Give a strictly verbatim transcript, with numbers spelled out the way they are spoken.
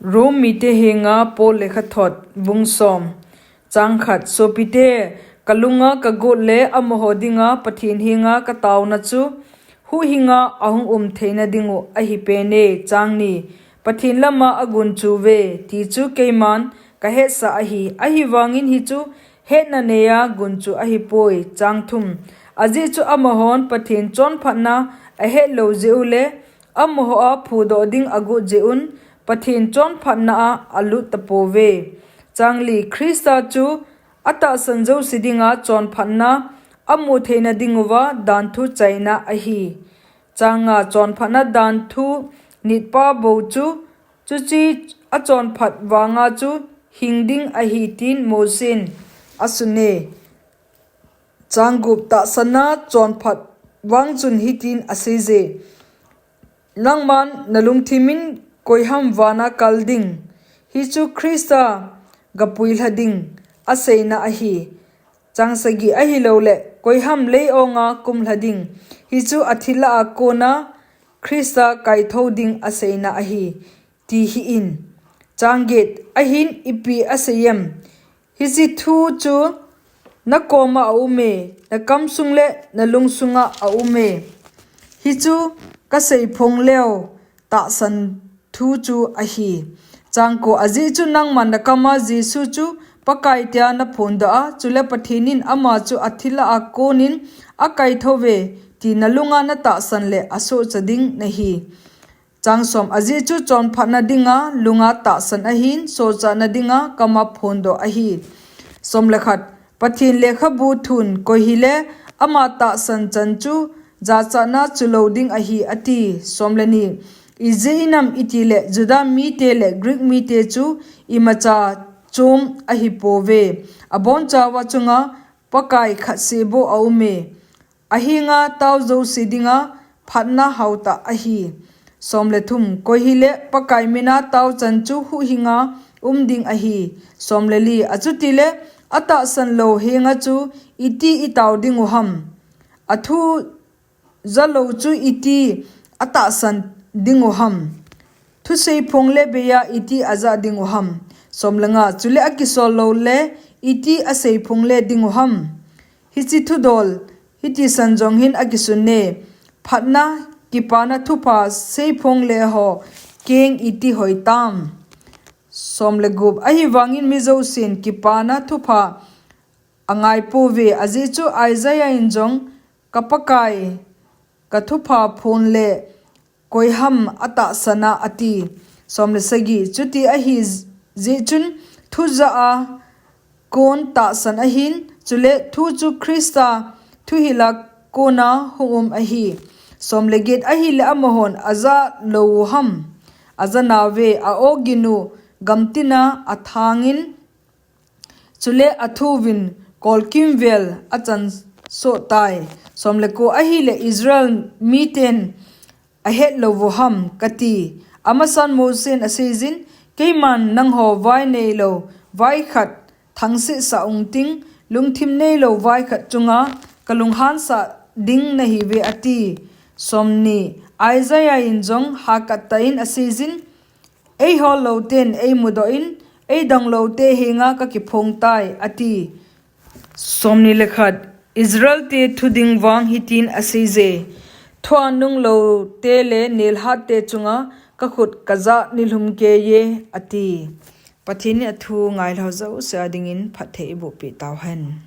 Rom mite henga Paul lekhathot bung som. Chang khat, sopite, kalunga kagot le amaho dinga Pathen henga kataona chu huhhinga ahung um theina dingu ahi pene. Chang ni, Pathen lama agunchu ve ti chu keiman kahetsah ahi. Ahivangin hichu hetna neiya gunchu ahipoi. Chang thum, ajeh chu amahon Pathen chonphatna ahet lou jeh u le amaho a phudoh ding agot jeh un Pathen chonphatna a alut tapouve. Chang li, Christa chu atahsan jouse dinga chonphatna amu theina dinguva danthu chaina ahi. Chang nga, chonphatna danthu nitpa bou chu, chuche achonphat vanga chu hing ding ahi tin Mosen asune. Chang gup, tahsanna chonphat vang chun hitin aseiye, nangman nalungthimin koiham vana kal ding, hichu Christa gapuilha ding, aseina ahi. Chang sagi, ahilouleh koiham lei-onga kumlha ding, hichu athillah a kona Christa kaithou ding aseina ahi, ti hih in. Chang get, ahin ipi asei em? Hiche thu chu nakoma aume, nakamsung le nalungsunga aume. Hichu kaseiphong leu tahsan thu chu ahi. Chang ko, ajeh chu nangman nakama Jesu chu Pakai tia naphondoh a, chule Pathen in ama chu athillah a konin akaithouve ti nalunga natahsan le asohcha ding nahi. Chang som, ajeh chu chonphatna dinga lunga tahsan ahin, sohchahna dinga kama phondoh ahi. Som le khat, Pathen lekhabu thun, koi hile ama tahsan chan chu jachatna chulou ding ahi, ati. Som le ni, ijeh inem itile Juda mite le Greek mite chu imacha chom ahipouve. Abonchauva chunga Pakai khatseh bou aume. Ahenga tao jouse dinga phatna haotah ahi. Som le thum, koi hile Pakai mina tao chan chu huhhinga um ding ahi. Som le li, achutile atahsan lou henga chu iti itao dingu ham? Athu jalou chu iti atahsan dingu ham? Thuseiphong le beiya iti aja dingu ham? Som le nga, chule akisol lou le iti aseiphong le dingu ham? Hiche thudol hitisan jong hin akisune, phatna, kipana thupha seiphong le ho keng iti hoi tam? Som le gup, ahivangin mi jousen kipana thupha angaipouve, ajeh chu Isaiah in jong, ka Pakai, kathupha phon le koiham atahsan a, ati. Som le sagi, chuti ahi jeh chun thuja a kon tahsan ahin, chule thu chu Christa thuhila kona hung um ahi. Som le get, ahile amahon aja lou u ham? Aja nauve, a-ogin u gamtina athangin, chule athuvin kolkimvel achan sohtai. Som le ko, ahile Israel miten ahet lou u ham kati? Amasan Mosen aseiyin, keiman nangho vai neilou vai khat thangset sah ungting, lungthim neilou vai khat chunga kalunghan sah ding nahiuve, ati. Som ni, Isaiah in jong hakattah in aseiyin, eiho louten eimudoh in, eidong loute henga kakiphongtai, ati. Som ni le khat, Israel te thu ding vang hitin aseiye, thua nung loute le nelhat te chunga kakhut kajah nilhum keiye, ati. Pathen in athu ngailhou jouse a dingin phatthei eibohpeh tauhen.